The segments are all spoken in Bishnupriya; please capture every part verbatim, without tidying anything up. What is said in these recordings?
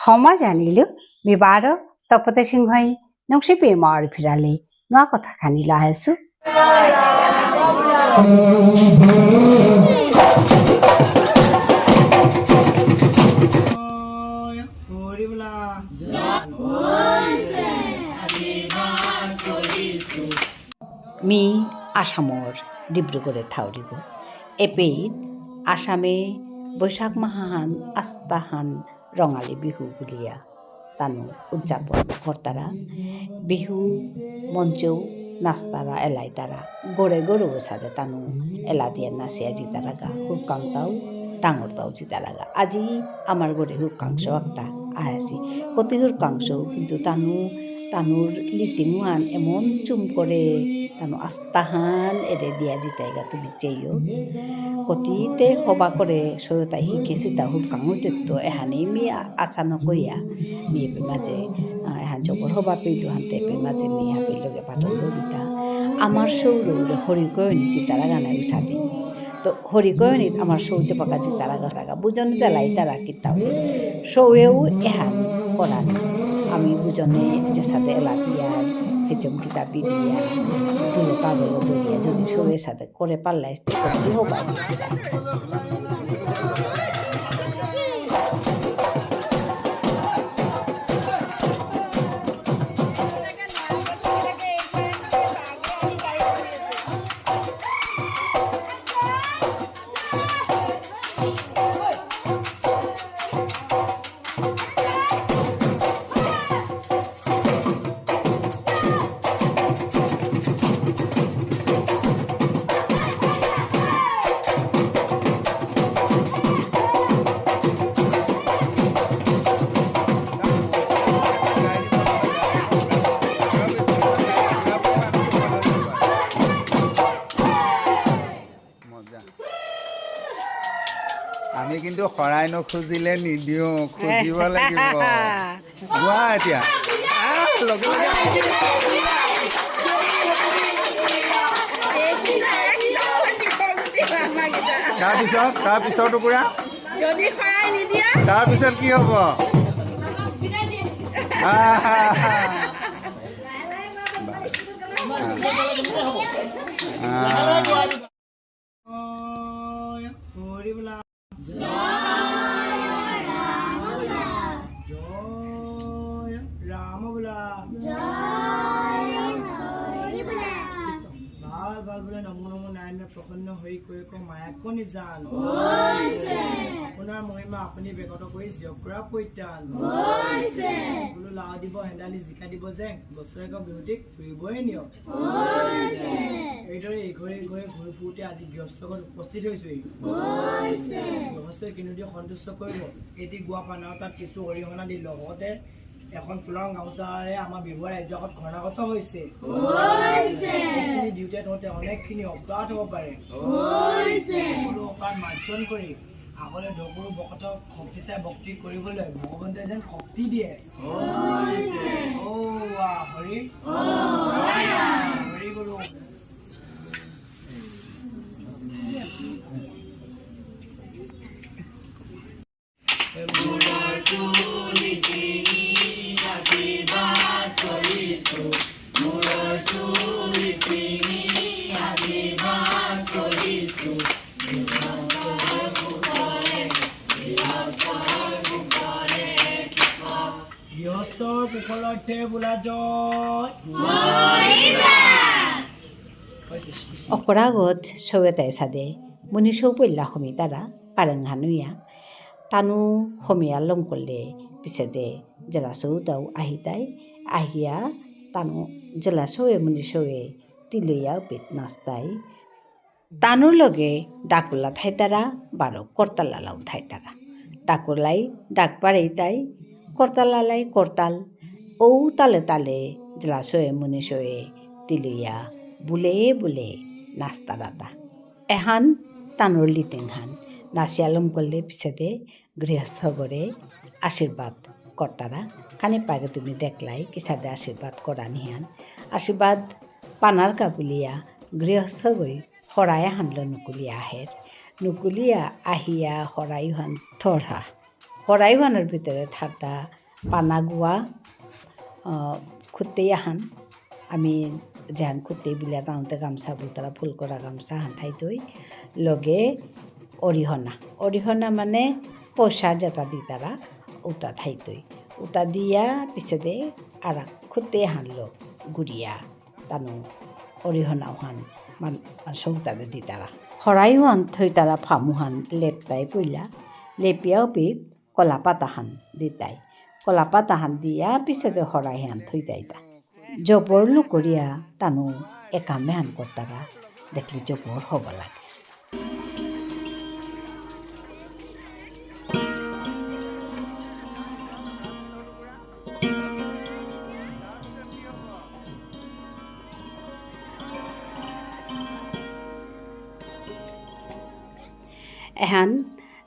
ক্ষমা জানিলো, মি বারো তপতে সিংহই নুংশিপি মার ফিরালে নুয়া কথা খানি লাহেসু। মি আসামর ডিব্রুগড়ে ঠাউরিব। এপেইত আসামে বৈশাখ মাহাহান আস্তাহান রঙালী বিহু বুলিয়া তানু উদযাপন করতারা। বিহু মঞ্চেও নাচতারা, এলাইতারা। গরে গরে ওসাদে তানু এলা দিয়া নাচিয়া জিতারাগা। হুরকাংতাও, ডাঙরতাও জিতারাগা। আজি আমার গরে হুরকাংশ আক্তা আহাসি। কতি হুরকাংশ, কিন্তু তানু, তানুর লিটিং ওহান এমন চুম করে, তানু আস্তাহান এরে দিয়া জিতাইগা তুমি চেইও। কতিতে হবা করে সৌতা হিকেসিতা হুরকাং উতেত্ত এহানি মি আ-, আশা নকইয়া। মি এপে মাঝে, আ, এহান জবর হবা পেইলু হানতে এপে মাঝে মি হাবির লগে পাঠন দবিতা। আমার সৌরৌরে হরি কয়নি জিতারাগানা উসাদে। তো হরি কয়নিত আমার সৌতে পাকা জিতারাগা তাগা। বুঝনি তালাই তারা কিতাও। সৌয়েও এহান করান। আমি বুঝনে যেসাদে এলা দিয়া, ফেচম কিতা পিদিয়া, দুলো কাগলো দুলিয়া, যদি সৌয়ে সাদে করে পাল্লা ইস্তে করতে হবা ইস্তে। মজা। আমি কিন্তু শৰাই নুখুজিলে নিদিওঁ, খুজিব লাগিব। গোৱা এতিয়া। আহ, লগে লগে। তাৰপিছত, তাৰপিছত টুকুৰা? যদি শৰাই নিদিয়া। তাৰপিছত কি হ'ব? আহ। আহ। জয় হৰি বোলা। জয় ৰাম বোলা। জয় হৰি বোলা। ভাল, ভাল বোলে, নমো নমো নাৰায়ণ, প্ৰসন্ন হৰি কৈ ক মায়াক নিজান। আপোনাৰ মহিমা আপুনি বেকত কৰি জিয়কৰা পৰিত্ৰাণ। বোলো লাও দিব, হেন্দালি জিকা দিব যেন, বছৰেকৰ বিহুটিক ফুৰিবই নিয়ক। এইদৰে ইঘৰে ইঘৰে ঘূৰি ফুৰোঁতে আজি গৃহস্থ ঘৰত উপস্থিত হৈছোঁহি। গৃহস্থই কিনো দিয়ে সন্তুষ্ট কৰিব। এটি গুৱা পাণ আৰু তাত কিছু অৰিহণা দি লগতে এখন ফুলাম গামোচাৰে আমাৰ বিহুৱা ৰাইজৰ আগত শৰণাগত হৈছে। এইখিনি দিওঁতে থওঁতে অনেকখিনি অপৰাধ হ'ব পাৰে। সকলো অপৰাধ মাৰ্জন কৰি আগলৈ ঢকুৰ বকতক শক্তি চাই ভক্তি কৰিবলৈ ভগৱন্তই যেন শক্তি দিয়ে। ঔ আ হৰি। হৰি বোলো। গৃহস্থৰ কুশলাৰ্থে বোলা জয়। অকৰাগত সৌয়েতাই সাদে মুনি সৌ পইলা হমিতারা পারেং হানুয়া। তানু হমিয়া লমকলে পিছেদে জেলা সৌতাও আহিতাই। আহিয়া তানু জেলা সৌয়ে মুনি সৌয়ে তিলয়া পিত নাস্তাই। তানুর লগে ডাকুলা থাইতারা, বারো করতালালাও থাইতারা। ডাকুলাই ডাক পারেইতাই, করতালালাই করতাল। ঔ তালে তালে জেলা সৌয়ে মুনি সৌয়ে তিলয়া বুলে বুলে নাস্তারাতা। এহান তানুর লিটিংহান। নাসিয়া লমকলে পিছেদে গৃহস্থগরে আশীর্বাদ করতারা। খানি পাগে তুমি দেখলাই কিসাদে আশীর্বাদ করানিহান। আশীর্বাদ পানার কা বুলিয়া গৃহস্থগই হরাই আহানলো নুকুলিয়া আহের। নুকুলিয়া আহিয়া হরাইহান থরহা। হরাইহানর ভিতরে থার্তা পানাগুয়া, আহ, খুত্তেই আহান, আমি যেহান খুত্তেই বুলিয়া তানুতে গামছা বুলতারা ফুল করা গামছা হান থাইতই, লগে অরিহনা। অরিহনা মানে পয়সা যেতা দিতারা, উতা থাইতই। উতা দিয়া পিছেদে আরাক খুত্তেই আহানলো গুরিয়া তানু অরিহনা উহান মান-, সৌতারে দিতারা। হরাইহান থইতারা ফামুহান লেপতাই পইলা, লেপিয়া উপিত কলাপাতাহান দিতাই। কলাপাতাহান দিয়া পিছেদে হরাইহান থইতাইতা। জবর লুকরিয়া তানু একামেহান করতারা, দেখলি জবর হবা লাগে। এহান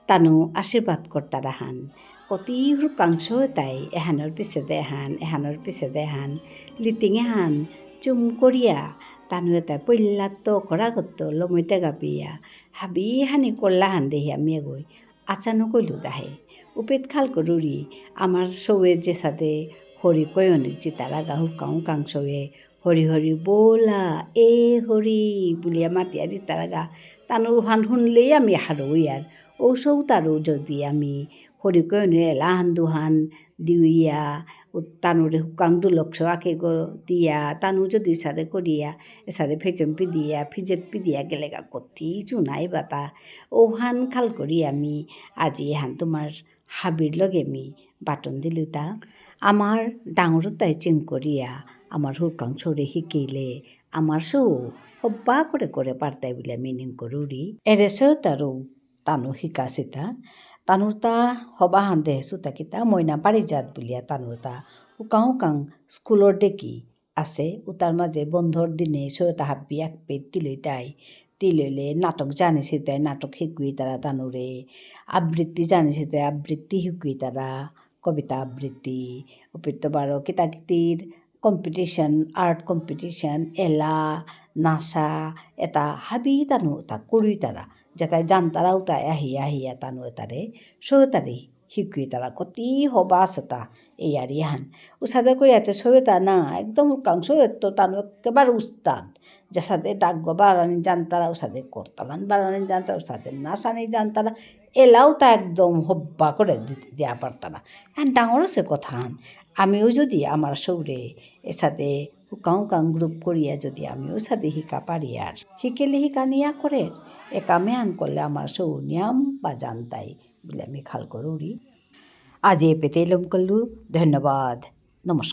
তানু আশীর্বাদ করতারাহান। কতি হুরকাং সৌতাই, এহানর পিছেদে এহান, এহানর পিছেদে এহান, লিটিং এহান, চুম করিয়া, তানু এতা পৈলাত্ত করাগত্ত লমইতে গাপিয়া, হাবি হানি করলাহান দেহিয়া মেগই, আচানক কইলু দাহে। উপেত খাল করুরি, আমার সৌয়ে যেসাদে হরি কয়নি জিতারাগা হুরকাং হুরকাং সৌয়ে, হরি হরি বলা, এ হরি বুলিয়া মাতিয়া দিতারাগা। তানুর হান হুনলেই আমি হারৌ ইয়ার। ঔ সৌতারু যদি আমি হরি কয়নি এলাহান দুহান দিউইয়া, উ-, তানুরে হুকাং দুলকসো আকেগো দিয়া, তানু যদি এসাদে করিয়া, এসাদে ফেচম পিদিয়া, ফিজেত পিদিয়া গেলেগা কতি চুনাই বাতা। ঔহান খাল করি আমি আজি এহান তোমার হাবির লগে মি বাটন দিলুতা। আমার ডাঙরতাই চিংকরিয়া, আমার হুরকাং সৌরে হিকিলে, আমার সৌ হব্বা করে করে পারতাই বুলিয়া মি নিংকরুরি। এরে সৌতারু তানু হিকাসিতা। তানুরতা হবাহান দেহেসুতা কিতা, ময়না পারিজাত বুলিয়া তানুরতা হুকাং হুকাং স্কুলর ডেকি আসে, উতার মাঝে বন্ধর দিনে সৌতা হাব্বি এক পেট তিলইতাই। তিলইলে নাটক জানিসিতাই, নাটক হিকুইতারা তানুরে। আবৃত্তি জানিসিতাই, আবৃত্তি হিকুইতারা, কবিতা আবৃত্তি। উপিত বারো কিতা কিতির competition, art competition, এলা, নাচা, এতা হাবি তানু তা করুইতারা। যেতাই জানতারা উতাই আহি আহিয়া তানু এতারে, সৌতারে হিকুইতারা কতি হবা আসেতা এই আর ইহান। উসাদে করিয়াতে সৌতা না, একদম হুরকাং সৌতা তানু একেবারে উস্তাদ। যেসাদে ডাকগো বারানি জানতারা, উসাদে করতালহান বারানি জানতারা, উসাদে নাচানি জানতারা, এলাও তা একদম হব্বা করে দি-, দিয়া পারতারা। এখন ডাঙর আসে কথাহান। আমিও যদি আমার সৌরে এসাদে হুকাং হুকাং group করিয়া যদি আমিও এসাদে হিকা পারিয়ার, হিকেলে হিকানিয়া করে, এ কামেহান করলে আমার সৌ নিয়াম বা জানতাই। বুলে আমি খাল করুরি। আজি এপেতে লম করলু। ধন্যবাদ। নমস্কার।